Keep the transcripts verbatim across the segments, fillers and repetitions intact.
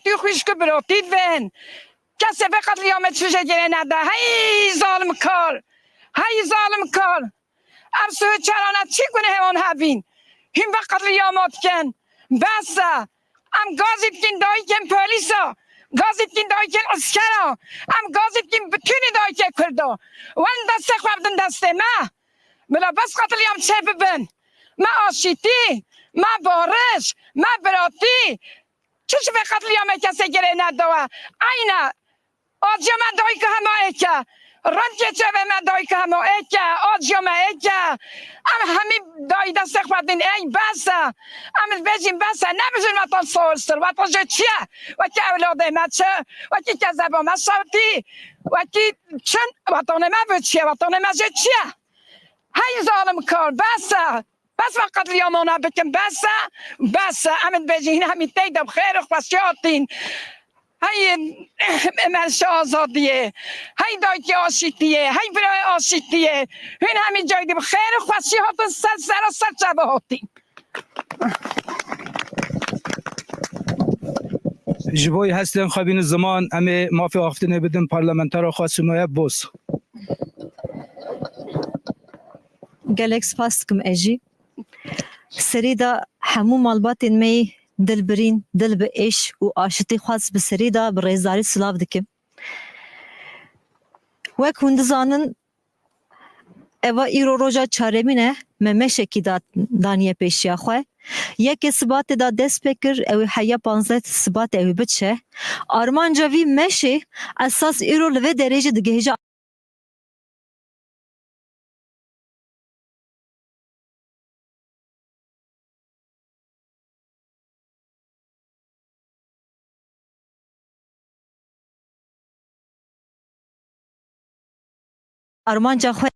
Tu xwişk û birotî divên. Kesê vê qetlîamê çi jê girê neda. Hey zalimkar! Hey zalimkar! Ev sihê çarana çi gunehê wan hebîn? Hîn ve qetlîama dikin. Bes e. Em gazî dikin dayikên polîsa. Gazî dikin dayikên eskera. Em gazî dikin bütûnê dayikê Kurda. Wen destê xwe bidin destê me. Bila bes qetlîam çê bibin. Me aşîtî, me bariş, me biratî. Çi ji vê qetlîamê kesê girê nedawe? Eyne. Aciya me dayika hema êk e. Rengê çavê me dayika hema êk e. Aciya me êk e. Em hemî dayî destê xwe din. Ey bes e. Em dibêjin bes e. Nebijin watan sor sir. Watan jê çi ye? Wekî ewladê me çi? Wekî kezeba me şewtî? Wekî çin? Watanê me bi çi ye? Watanê me jê çi ye? Hey zalimkar, bes e. Bes ve qetlîamana bikin, bes e, bes e. Em dibêjin hîn hemî tey de bi xêr û xweşî hatîn. Hey merşa azadiyê, hey dayikê aşîtiyê, hey birayê aşîtiyê. Hûn hemî cayî de bi xêr û xweşî hatin ser sera ser çava hatîn. Ji bo hestên xwe bînin ziman, em ê mafê axiftinê bidin parlamentera xwe Sumaye Boz. Gelek spas dikim ez jî. Serî de hemû malbatên me yê dilbirîn, dil bi êş û aşitî xwaz bi serî de bi rêzdarî silav dikim. Wek hûn dizanin, eva îro roja çaremîn e, me meşekî da, daniye pêşiya xwe. Yekê Sibatê da dest pê kir, ew ê heya panzdeh Sibatê ew ê biçe. Armanca vî meşê esas îro li vê derê jî digihêje. Armanca xwe.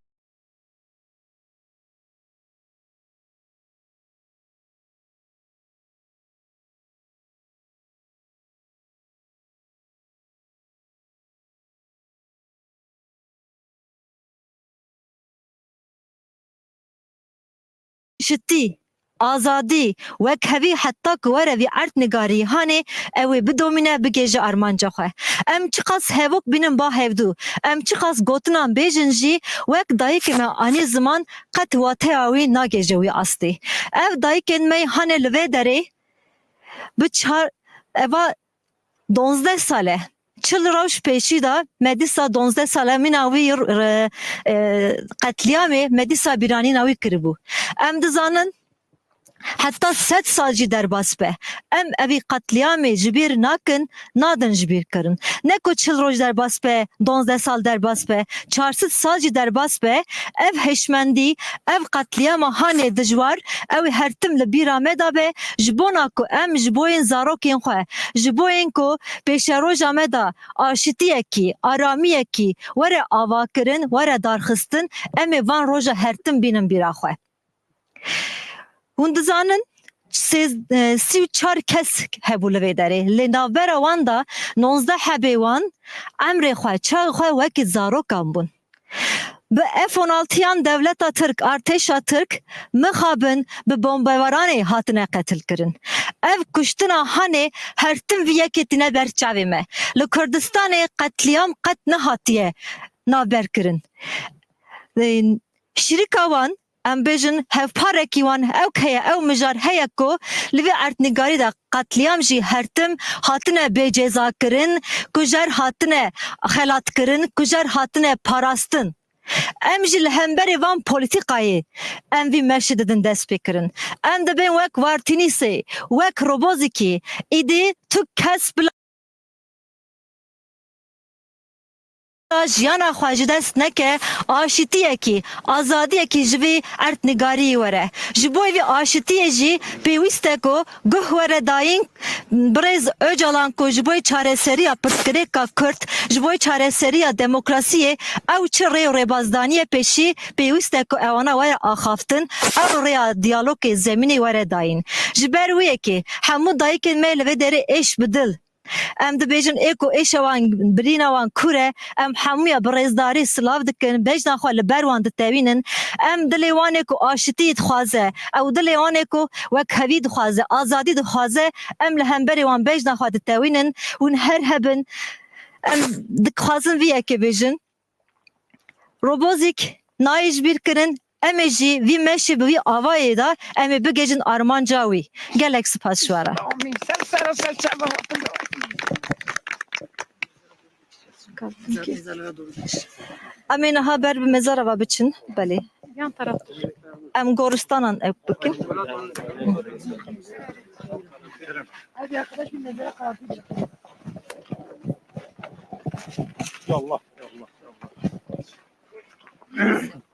Şitî, azadî, wekhevî heta ku were vî erdnigarî hanê ew ê bidomîne bigêje armanca xwe. Em çiqas hevok bînin ba hevdû, em çiqas gotinan bêjin jî wek dayikê me anî ziman qet wateya wî nagêje wî astê. Ev dayikên me hanê li vê derê bi çar, eva donzdeh sal e. Çil rewş pêşî de me dîsa donzdeh sal e mîna wî, e, e, qetlîamê me dîsa bîranîna wî kiribû. Em dizanin heta sed sal jî derbas be. Em evî qetlîamê ji bîr nakin, nadin ji bîr kirin. Ne ku çil roj derbas be, donzdeh sal derbas be, çar sed sal jî derbas be, ev hişmendî, ev qetlîama hanê dijwar, ew ê her tim li bîra me de be, ji bona ku em ji bo yên zarokên xwe, ji bo yên ku pêşeroja me de aşitiyekî, aramiyekî were avakirin, were darxistin, em ê van roja her tim bînin bîra xwe. Hûn dizanin, sêz-, e, sî û çar kes hebû li vê derê. Lê navbera wan de nonzdeh hebê wan emrê xwe, çaxê xwe wekî zarokan bûn. Bi F on altı yan dewleta Tirk, artêşa Tirk mixabin bi bombebaranê hatine qetil kirin. Ev kuştina hanê her tim vî yekê tîne ber çavê me. Li Kurdistanê qetlîam qet nehatiye navber kirin. Ê, şirîka wan, em bêjin, hevparekî wan ewk heye, ew mijar heye ku li vê erdnigarî de qetlîam jî her tim hatine bêceza kirin, kujer hatine xelat kirin, kujer hatine parastin. Em jî li hemberî van polîtîkayê em vî meşê didin destpêkirin. Em dibên wek Vartînîsê, wek Robozîkî, îdî tu kes bila jiyana xwe ji dest neke, aşitiyekî, azadiyekî ji vî erdnigariyê were. Ji bo vî aşitiyê jî pêwîst e ku guh were dayîn, birêz Ocalan ku ji bo çareseriya pirsgirêka Kurd, ji bo çareseriya demokrasiyê ew çi rê û rêbazdaniyê pêşî pêwîst e ku ewana were axaftin, ew rêya diyalogê zemînê were dayîn. Ji ber wê yekê hemû dayikên me li vê derê êş bi dil, Em dibêjin ê ku êşa wan, birîna wan kûr e, em hemûya bi rêzdarî silav dikin, bejna xwe li ber wan ditewînin. Em dilê wan ê ku aşitî dixwaze, ew dilê wan ê ku wekhevî dixwaze, azadî dixwaze, em li hemberî wan bejna xwe ditewînin, hûn her hebin. Em dixwazin vî yekê bêjin. Robozîk nayê ji bîr kirin, em ê jî vî meşê bi vî avayê de em ê bigihîjin armanca wî. Gelek spas ji we re. Amîn. Ser sera ser çava hatin. Em ê niha ber bi mezara ve biçin. Belê. Yan taraf. Em goristanan ev bikin. Hadi arkadaş, bir mezara kazıyacak. Ya Allah, ya Allah, ya Allah.